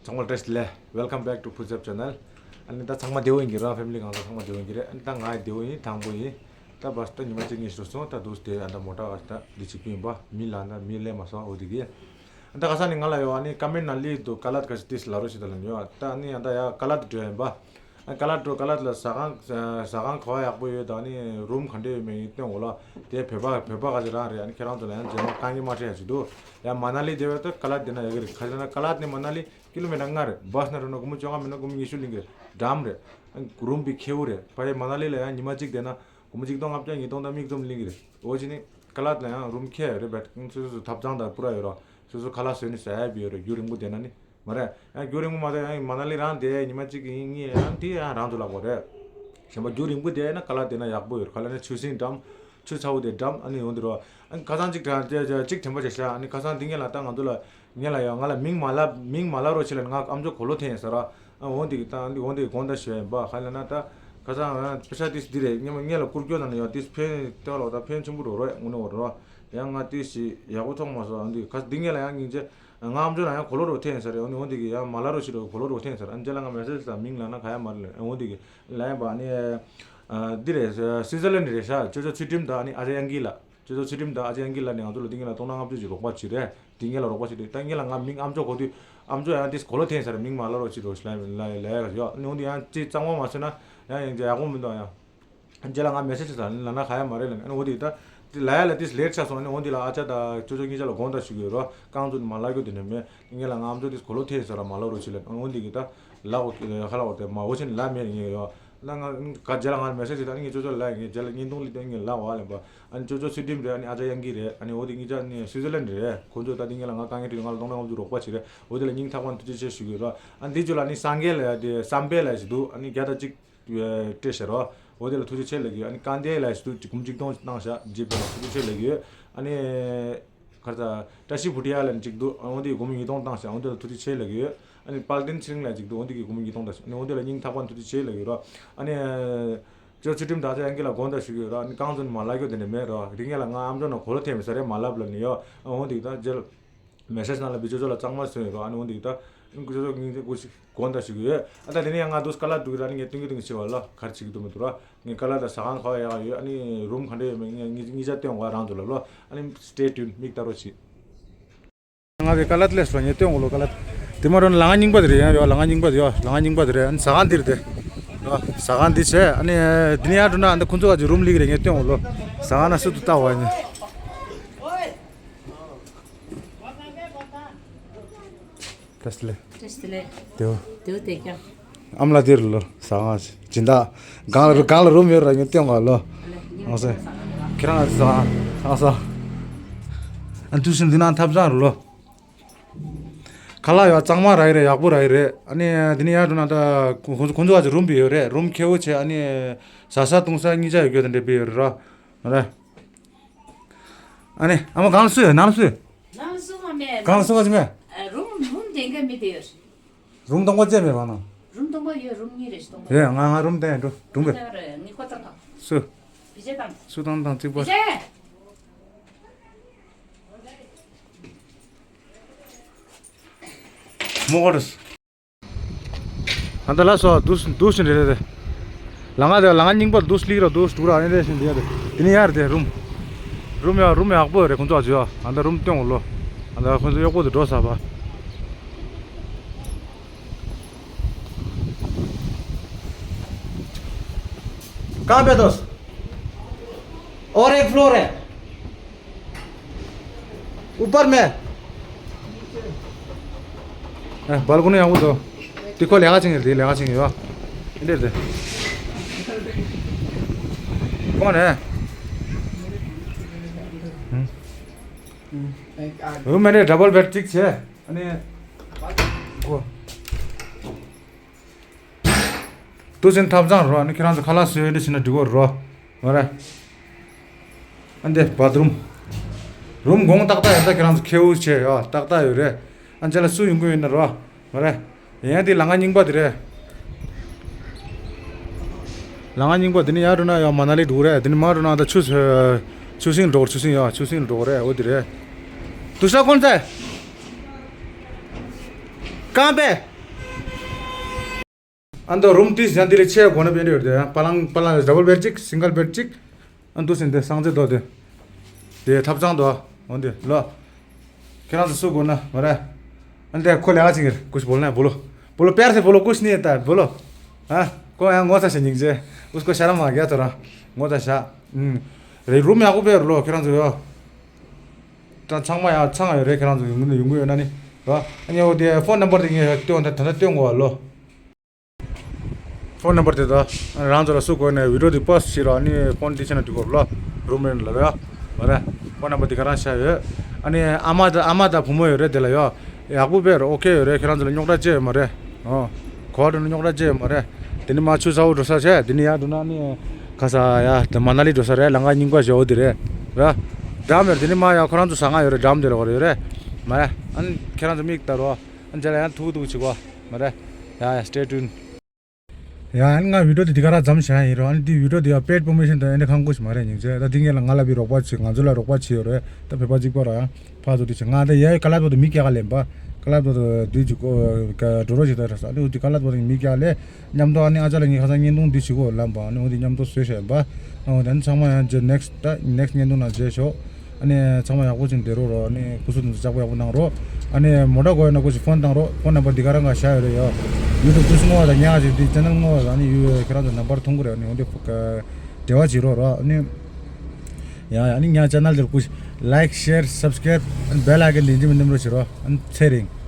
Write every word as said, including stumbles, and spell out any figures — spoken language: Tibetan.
ཚང་མ་བཀྲ་ཤིས་བདེ་ལེགས། Welcome back to Phuzep Channel. ཨ་ནི་ད་ཚང་མ་བདེ་པོ་ཡིན་གྱི་རེད། ཕེ་མི་ལི་གང་ཚང་ཚང་མ་བདེ་པོ་ཡིན་གྱི་རེད། ཨ་ནི་ད་ང་ཡི་བདེ་པོ་ཡིན། ཐང་པོ་ཡིན། ད་བར་ད་ཉི་མ་གཅིག་གཉིས་ཤིག་སོང་། ད་འདུག་སྟེ་ཨ་ད་མོ་ཊ་ག་ད་འདི་ཅིག་པིན་པ་མི་ལ་ད་མི་ལས་མ་སོང་འོ་དེ་གི། ཨ་ད་ག་ས་ནི་ང་ལ་ཡོད། ཨ་ནི་ཀ་མེན་ན་ལི་དུ་ཀ་ལད་ག་ཞིག་ཏིས་ལ་རོ་ཞིག་ད་ལ་ཉོ། ད་ཨ་ནི་ཨ་ད་ཡ་ཀ་ལད་འགྲོ་ཡིན་པ། ཨ་ཀ་ལད་འགྲོ། ཀ་ལད་ལ་ཟ་ཁང་ཟ་ཁང་ག་བ་ཡག་པོ་ཡོད། ད་ཨ་ནི་རུམ་ག་འདྲ་ཡོད་མེད་ཡིན་སྟོན་འོ་ལ། དེ་བོད་པ་བོད་པ་ག་ཞིག་རང་རེད། ཨ་ནི་ཁྱེད་རང་ཚོ་ལ་ཡང་རྗེས་མ་དཀའ་ངལ་མ་འཕྲད་ཡ་ཞིག་འདུག་ཡ་མ་ན་ལི་དེ་བས་ད་ཀ་ལད་དེ་ན་ཡག་གི་རེད། ག་ཞིག་ན་ཀ་ལད་ནས་མ་ན་ལི་ཀི་ལོ་མི་ཊར་ལྔ་རེད། བྷ་སི་ན་འགྲོ་ན་སྒོར་མོ་བཅོ་ལྔ་མིན་ན་སྒོར་མོ་ཉི་ཤུ་ལེན་གི་རེད། འགྲམ་རེད། ཨ་རུམ་བི་ཁེའུ་རེད། ཕ་ཡི་མ་ན་ལི་ལ་ཡང་ཉི་མ་གཅིག་བསྡད་ན་སྒོར་མོ་གཅིག་སྟོང་ལྔ་བརྒྱ་ཉིས་སྟོང་དང་མིག་བཙུམ་ལེན་གི་རེད། འོ་ཅི་ནི་ཀ་ལད་ལ་ཡང་རུམ་ཁེ་རེད་བས། སོ་སོ་ཐབ་ཚང་དང་པུ་ར་ཡོད་རོགས། སོ་སོ་ཁ་ལག་བཟོས་ནས་ཟ་ཡ་བི་ཡོད་རེད། རྒྱུ་རིང་པོ་བསྡད་ན་ནི་མ་རེད། ཡང་རྒྱུ་རིང་པོ་མ་བསྡད་ཡང་མ་ན་ལི་རང་བསྡད་ཉི་མ་གཅིག་གི་ཡིན་ངེས་ཡང་དེ་ཡང་རང་དུ་ལག་པ་རེད། གཞན་པ་རྒྱུ་རིང་པོ་བསྡད་ན་ཀ་ལད་བསྡད་ན་ཡག་པོ་ཡོད་རེད། ག་ལ་ནི་ཆུ་སྲིན་འགྲམ། ཆུ་ཚ་བོ་དེ་འགྲམ། ཨ་ནི་འོ་འདི་རོ། ཨ་ནི་ཁ་སང་གཅིག་དྲན་གཅིག་དྲན་པ་བྱས་ཤག་ཨ་ནི་ཁ་སང་འདི་ངེད་ལ་ད་ང་ཚོ་ལ་ངེད་ལ་ཡང་ང་ལ་མིང་མ་ལབ། མིང་མ་ལབ་རོགས་བྱེད་ལབ། ང་ཨམ་ཅོག་གོ་ལོ་ཐེན་ཡིན་ཟེར་ར། ཨ་འོ་འདི་གི་ད་འདི་འོ་འདི་གི་དགོངས་དག་ཞུ་ཡ་ཡིན་པ། ག་ལ་ན་ད་ཁ་སང་ང་པེ་ཤ་ཏིས་འདི་རེད། ངེད་མ་ངེད་ལ་བསྐུར་སྐྱོ་ན་ན་ཡང་ཏིས་ཕན་སྟེར་ལོ། ད་ཕན་ཆེན་པོ་རོ་རོ་ཡ་ངུ་ནི་འོ་རོ། ཡང་ང་ཏིས་ཞིག་ཡག་པོ་ཐོག་མ་སོང་། འདི་ག་འདི་ངེད་ལ་ཡང་སྙིང་རྗེ། ང་ཨམ་ཅོག་ན་ཡང་གོ་ལོ་རོ་ཐེན་ཡིན་ཟེར་རེད། འོ་ནི་འོ་འདི་གི་ཡང་མ་ལབ་རོགས་བྱེད་རོ། གོ་ལོ་རོ་ཐེན་ཡིན་ཟེར། ཨ་ནི་རྗེས་ལ་ང་མེ་སེ་ཇི་དང་མིང་ལབ་ན་ག་ཡ་མ་རེད་ལབ། འོ་འདི་གི་ལབ་ཡིན་པ། ཨ་ནི་ཨ་འདི་རེད། སི་ཛར་ལན་རེད་ཤག་ཅོ་ཅོ་ཚུལ་ཁྲིམས་དང་ཨ་ནི་ཨ་ཅག་དབྱངས་སྐྱིད་ལགས། ཅོ་ཅོ་ཚུལ་ཁྲིམས་དང་ཨ་ཅག་དབྱངས་སྐྱིད་ལགས་ནས་ང་ཚོ་ལ་འདི་ངེད་ལ་སྟོང་ཕྲག་ལྔ་བཅུ་ཅིག་རོགས་པ་བྱེད་རེད། འདི་ངེད་ལ་རོགས་པ་བྱེད་རེད། ད་ངེད་ལ་ང་མིང་ཨམ་ཅོག་གོ་དུས་ཨམ་ཅོག་ཡང་ཏིས་གོ་ལོ་ཐེན་ཡིན་ཟེར། མིང་མ་ལབ་རོགས་བྱེད་རོགས་ལབ་ལབ་ལབ་ཡོད། ཨ་ནི་འོ་འདི་ཡང་ཅིག་གཙང་མ་མ་བཟོས་ན་ཡང་ཡང་ཡག་པོ་མི་འདུག་ཡང་རྗེས་ལ་ང་མེ་སེ་ཇི་དང་ལབ་ན་ག་ཡ་མ་རེད་ལབ། ཨ་ནི་འོ་འདི་ད་དེ་ལབ་ཡ་ལ་ཏིས་ལེ་ཊི་ཆགས་སོང་། ཨ་ནི་འོ་འདི་ལ་ཨ་ཅག་དང་ཅོ་ཅོ་གཉིས་ཆ་ལ་དགོངས་དག་ཞུ་གི་ཡོད་རོ། རྐང་བཙུགས་ནས་མ་ལབ་རྒྱུ་དེ་འདྲ་མེད། ངེད་ལ་ང་ཨམ་ཅོག་ཏིས་གོ་ལོ་ཐེན་ཡིན་ཟེར་ར་མ་ལབ་རོགས་བྱེད་ལབ། ཨ་ནི་འོ་འདི་གི་ད་ལབ་འོ་དེ་མ་འོ་ཆེན་ལབ་མེད་ངེས་ཡོད། ལ་ང་ག་རྗེས་ལ་ང་ལ་མེ་སེ་ཇི་དང་ངས་ཅོ་ཅོ་ལ་ངས་རྗེས་ལ་བརྙན་ཐུང་ལི་དོན་ངས་ལབ་བ་ལབ་པ། ཨ་ནི་ཅོ་ཅོ་ཚུལ་ཁྲིམས་རེད། ཨ་ནི་ཨ་ཅག་དབྱངས་སྐྱིད་རེད། ཨ་ནི་འོ་དེ་གཉིས་ཆ་ནི་སུའི་ཙར་ལན་རེད། ཁོང་ཚོས་ད་དེ་ངེད་ལ་ང་དཀའ་ངལ་འཕྲད་དུས་ང་ལ་སྟོང་ཕྲག་ལྔ་བཅུ་རོགས་པ་བྱེད་རེད། འོ་དེ་ལ་སྙིང་ཐག་པ་ནས་ཐུགས་རྗེ་ཆེ་ཞུ་གི་ཡོད་རོ། ཨ་ནི་དེ་ཚོ་ལ་ནི་སངས་རྒྱས་ལ་ཡ་དེ་བསམ་འཕེལ་ལ་ཞིག་འདུག་ཨ་ནི་བརྒྱ་དང་གཅིག་སྤྲད་ཤག་རོ། འོ་དེ་ལ་ཐུགས་རྗེ་ཆེ་ལབ་གི་ཡོད། ཨ་ནི་སྐལ་ལྡན་ལ་ཞིག་འདུག་སྒོར་མོ་གཅིག་སྟོང་བཏང་ཤག་ཇི་པེ་ལ་ཐུགས་རྗེ་ཆེ་ལབ་གི་ཡོད། ཨ་ནི་ག་རེ་ད་བཀྲ་ཤིས་བུ་ཏི་ཡ་ལ་གཅིག་འདུག་ཨ་འོ་དེ་གི་སྒོར་མོ་ཉིས་སྟོང་བཏང་ཤག་འོ་དེ་ལ་ཐུགས་རྗེ་ཆེ་ལབ་གི་ཡོད། ཨ་ནི་དཔལ་ལྡན་ཚེ་རིང་ལ་གཅིག་འདུག་འོ་འདི་གི་སྒོར་མོ་ཉིས་སྟོང་དང་ཨ་ནི་འོ་འདི་ལ་སྙིང་ཐག་པ་ནས་ཐུགས་རྗེ་ཆེ་ལབ་ཡོད་རོ། ཨ་ནི་ཅོ་ཚུལ་ཁྲིམས་དང་ཨ་ཅག་དབྱངས་སྐྱིད་ལ་དགོངས་དག་ཞུ་གི་ཡོད་རོ། ཨ་ནི་རྐང་བཙུགས་ནས་མ་ལབ་རྒྱུ་དེ་འདྲ་མེད་རོ། རིང་ངེད་ལ་ང་ཨམ་ཅོག་ནང་གོ་ལོ་ཐེབས་མེད་ས་རེད་མ་ལབ་ལབ་ནི་ཡོད། ཨ་འོ་འདི་གི་ད་རྗེས་ལ་མེ་སེ་ཇི་ནང་ལ་བི་ཅོ་ཅོ་ལ་གཙང་མ་བཟོས་ཡོད་རོ། ཨ་ནི་འོ་འདི་གི་ད་ཅོ་ཅོ་སྙིང་རྗེ་སྐུ་མཁྱེན་དགོངས་དག་ཞུ་གི་ཡོད། ཨ་ད་དེ་ནས་ཡང་ང་འདུག་སེ་ཀ་ལ་འདུག་གི་ར། ཨ་ནི་ངས་སྟོན་གི་སྟོན་གི་བྱེད་པ་ལ་ག་རེ་བྱེད་ཀྱི་འདུག་མི་འདུག་རོ། ངས་ཀ་ལ་དང་ཟ་ཁང་ག་བ་ཡག་ཡོད། ཨ་ནི་རུམ་ག་འདྲ་ཡོད་མེད་ངས་ངས་ངས་ཅག་སྟོན་གོ་རང་ཚོ་ལ་ལོ། ཨ་ནི་stay tuned མིག་ལྟ་རོགས་བྱེད། ང་གི་ཀ་ལ་ལས་སོ་ཉེ་སྟོན་གོ་ལོ་ཀ་ལ། དེ་མ་རོ་ལ་ང་རྙིང་པ་དེ་རེད་ཡང་ཡོད། ལ་ང་རྙིང་པ་དེ་ཡོད། ལ་ང་རྙིང་པ་དེ་རེད། ཨ་ནི་ཟ་ཁང་འདིར་དེ། ཡོད་ཟ་ཁང་འདི་བྱས། ཨ་ནི་འདི་ནས་ཡར་འགྲོ་ན་ཨ་ནི་ཁོང་ཚོ་ག་ཅིག་རུམ་ལིག་རེད། ངས་སྟོན་གོ་ལོ། ཟ་ཁང་ན་སུ་དུ་ལྟ་བ་ཡིན། བཀྲ་ཤིས་བདེ་ལེགས། བཀྲ་ཤིས་བདེ་ལེགས། དེའོ། དེའོ་དེ་ཀྱང་། ཨམ་ལ་དེར་ལོ་ཟ་ཁང་སྦྱིན་བདག་སྒང་ལ་སྒང་ལ་རུམ་ཡོད་ར་ངས་སྟོན་གོ་ལོ། ཨ་ལེ་ཨང་སོ། ཁྱེད་རང་ཟ་ཁང་ཨང་སོ། ཨ་དུས་སུ་འདི་ན་ཐབ་ཚང་རུ་ལོ། ཁ་ལག་ཡོད་གཙང་མ་རག་གི་རེད། ཡག་པོ་རག་གི་རེད། ཨ་ནི་འདི་ནས་ཡར་འགྲོ་ན་ད་ཁོ་ཁོ་ཚོ་ཁོ་ཚོ་ག་ཅིག་རུམ་བི་ཡོད་རེད། རུམ་ཁེ་བོ་བྱས། ཨ་ནི་ཟ་ས་བཏུང་ས་གཉིས་ཆ་ཡོད་རྒྱུ་དེ་འདྲ་བི་ཡོད་རེད་ར། ཨ་ནི་ཨ་མ་གང་ལ་སུ་ཡོད་ནང་ལ་སུ་ཡོད། ནང་སུ་མ་མེད། གང་ལ་སུ་ག་ཅིག་མེད། ཨ་རུམ་རུམ་དེ་འགའ་མི་དེ་ཡོད། རུམ་སྟོང་པ་བཅས་མེད་པ་ན། རུམ་སྟོང་པ་ཡོད། རུམ་གཉིས་རེ་ཞིག་སྟོང་པ། རེད། ང་ང་རུམ་བསྟན་འགྲོ་འགྲོ་གི། ད་རེད་ངའི་ཁོ་ཐག་ཐག་སུ། བི་ཇེ་དང་། སུ་དང་དང་གཅིག་པ། བི་ཇེ། མོ་ག་རེ། ཨ་ད་ལ་སོ་འདུག་འདུག་ཞིག་རེད་རེད། ལ་ང་དེ་ལ་ང་རྙིང་པ་འདུག་སླེབས་ར་འདུག་འདུག་ར། ཨ་ནི་རེད་ཞིག་འདི་ཡ་རེད། དེ་ནི་ཡ་རེད་དེ་རུམ། རུམ་ཡ་རུམ་ཡག་པོ་རེད། ཁོང་ཚོ་ཨ་ཅོ་ཨ་ད་རུམ་སྟོན་གོ་ལོ། ཨ་ད་ཁོང་ཚོ་གཡོག་པོ་དེ་འགྲོ་ས་པ། कहाँ पे दोस्त? और एक फ्लोर है। ऊपर में। ཨ་སྦལ་ཀོ་ནི་ཡག་པོ་འདུག་དེ་ཁོ་ལས་ཀ་བྱེད་མཁན་རེད། དེ་ལས་ཀ་བྱེད་མཁན་ཡོད། འདིར་དེ། ཁོང་ནས། ཨུ་མེ་རེ་ཌབ་བལ་བེད་གཅིག་བྱས། ཨ་ནི། ཁོ། དུ་ཅན་ཐབ་ཚང་རོ། ཨ་ནི་ཁྱེད་རང་ཚོ་ཁ་ལག་བཟོས་འདི་བྱས་ན་འགྲིག་གོ་རོ། མ་རེད། ཨ་འདི་བཱཐ་རུམ། རུམ་གོང་ཏག་ཏག་ཡོད། ད་ཁྱེད་རང་ཚོ་ཁེའུ་བྱས་ཡོད་ཏག་ཏག་ཡོད་རེད། ཨ་འཇལ་ལ་སུ་ཡོང་གི་ཡོད་ན་རོ། མ་རེད། ཡང་འདི་ལ་ང་རྙིང་པ་འདི་རེད། ལ་ང་རྙིང་པ་འདི་ནི་ཡར་འགྲོ་ན་ཡང་མ་ན་ལི་འགྲོ་རེད། འདི་ནི་མར་འགྲོ་ན་ད་ཆུ་ཆུ་སྲིན་འགྲོ་ཆུ་སྲིན་ཡོད། ཆུ་སྲིན་འགྲོ་རེད། འོ་འདི་རེད། དུ་ས་ཀོན་ཚེ། ཀམ་པེ། ཨ་ནི་ད་རུམ་དེ་ཡང་དེ་ལས་ཆེ་གོ་ན་བེད་འདྲ་ཡོད་དེ། ཡང་པ་ལང་པ་ལང་ཌབ་བལ་བེད་ཅིག་སིང་གལ་བེད་ཅིག་ཨ་ནི་འདུག་ཟིན་དེ་སང་ཚེ་དོ་དེ། དེ་ཐབ་ཚང་དོ་འོན་དེ་ལོ། ཁྱེད་རང་ཚོ་སུ་དགོས་ན་མ་རེད། ཨ་ནི་དེ་ཁོ་ལས་ཨ་ཅིག་གིར་ཀུཤ་བོལ་ན་བོ་ལོ། བོ་ལོ་པེར་སེ་བོ་ལོ་ཀུཤ་ནི་ད་བོ་ལོ། ཨ་ཁོ་ཡང་ངོ་ཚ་ཞེ་སྙིང་རྗེ། ཨུས་ཁོ་ཤ་ར་མ་རྒྱ་ཐོ་ར་ངོ་ཚ་ཤ། ཨུམ། རེད་རུམ་ཡག་པོ་བེད་ལོ་ཁྱེད་རང་ཚོ་ཡོ། ད་ཚང་མ་ཡང་ཚང་ཡོད་རེད། ཁྱེད་རང་ཚོ་ཡོང་གི་ཡོང་གི་ཡོད་ན་ནི། ར་ཨ་ནི་འོ་དེ་ཕོན་ནམ་བར་དེ་ངས་སྟོན་ད་ད་ལྟ་སྟོན་དགོས་བ་ལོ། ཕོན་ནམ་བར་དེ་ད་རང་ཚོ་ལ་སུ་དགོས་ནས་བི་ཌིའོ་དེ་པོ་སི་ཊི་བྱེད་རོགས། ཨ་ནི་ཕོན་དེ་ཆེ་ན་འགྲིག་གོ་ལོ། རུམ་རེད་ལ་ར་མ་ར། ཕོན་ནམ་བར་དེ་ག་རང་ཤ་ཡོད། ཨ་ནི་ཨ་མ་ད་ཨ་མ་ད་བུ་མོ་ཡོད་རེད་དེ་ལ་ཡོ། ཡག་པོ་བེད་རོགས། ཨོ་ཁེ་ཡོད་རེད། ཁྱེད་རང་ཚོ་ལ་རྙོག་དྲ་ཅི་ཡོད་མ་རེད། ཨོ། གོ་བ་འགྲོ་ན་རྙོག་དྲ་ཅི་ཡོད་མ་རེད། དེ་ནི་མ་ཆུ་ཚ་བོ་འགྲོ་ས་བྱས། དེ་ནི་ཡར་འགྲོ་ན་ནི་ག་ས་ཡ་ད་མ་ན་ལི་འགྲོ་ས་རེད། ལམ་ཁ་རྙིང་པ་ཞེ་བོ་དེ་རེད། ར། འགྲམ་ཡོད་རེད། དེ་ནི་མ་ཡ་ཁོ་རང་ཚོ་ཟ་ང་ཡོད་རེད། འགྲམ་དེ་ལ་གོ་རེ་ཡོད་རེད། མ་རེད། ཨ་ནི་ཁྱེད་རང་ཚོ་མིག་ལྟ་རོགས། ཨ་ནི་རྗེས་ལ་ཡང་ཐུག་ཐུག་བྱེད་གོ། མ་རེད། ཡ་ཡ་སི་ཊེ་ཊུན། ཡ་ཨ་ནི་ང་བི་ཌིའོ་དེ་འདི་ག་ར་མཚམས་བཞག་ཡིན་རོགས། ཨ་ནི་དེ་བི་ཌིའོ་དེ་ཡ་པེཌ་པོ་མེ་ཤོན་དང་ཨེ་འདྲ་ཁང་ཁུ་ཞིག་མ་རེད། སྙིང་རྗེ། ད་དེ་ངས་ལ་ང་ལ་བི་རོགས་པ་བྱེད། ང་ཚོ་ལ་རོགས་པ་བྱེད་ཡོད་རེད། ད་བོད་པ་གཅིག་པ་ར་ཡང་ཕར་ཚུར་དེ་བྱེད། ང་ད་ཡ་ཀ་ལ་པོ་དེ་མི་སྐྱ་ག་ལེན་པ། ཀ་ལ་པོ་དེ་དུས་ཀྱི་ཀོ་ཀ་འགྲོ་རོགས་བྱེད། ད་ར་ས་དེ་འུ་དེ་ཀ་ལ་པོ་དེ་མི་སྐྱ་ལེ། མཉམ་དུ་ཨ་ནི་ཨ་ཅག་ལ་ངས་ཁ་སང་བརྙན་ཐུང་འདི་བྱེད་གོ་ལམ་པ། ཨ་ནི་འོ་དེ་མཉམ་དུ་བཟོས་བཞག་ཡིན་པ། ཨ་འོ་དེ་ཚང་མ་ཡང་རྗེས་ནེག་སི་ཊི་ད་ནེག་སི་ཊི་བརྙན་ཐུང་ནང་མཇལ་ཤོག་ཨ་ནི་ཚང་མ་ཡག་པོ་ཅིག་བསྡད་རོགས་རོགས། ཨ་ནི་སྐུ་གཟུགས་དེ་ཚོ་ལྕགས་པོ་ཡག་པོ་གནང་རོགས། ཨ་ནི་མོ་ཊ་དགོས་ཡོད་ན་སྐུ་ཞིག་ཕོན་བཏང་རོགས། ཕོན་ནམ་བར་འདི་ག་རང་ག་བཞག་ཡོད་རེད་ཡ། ཡུ་ཊུབ་ཏུ་སྔོ་བ་དང་ཉག་ཅིག་འདི་ཅེ་ནལ་སྔོ་བ་ཨ་ནི་ཡུ་ཁྱེད་རང་ཚོ་ནམ་བར་མཐོང་གི་རེད། ཨ་ནི་འོ་འདི་ཕུ་ཀ་འབྲེལ་བ་བྱེད་རོགས་རོགས། ཨ་ནི་ཡ་ཡ་ཨ་ནི་ཉག་ཅེ་ནལ་དེར་སྐུ་ཞིག་ལའིཀ་ཤེར་སབ་སི་ཀ་རའིབ་ཨ་ནི་བེལ་ཨའི་ཀོན་དེ་འཇིམ་མི་ནེམ་རོགས་བྱེད་རོགས། ཨ་ནི་ཚེ་རིང་།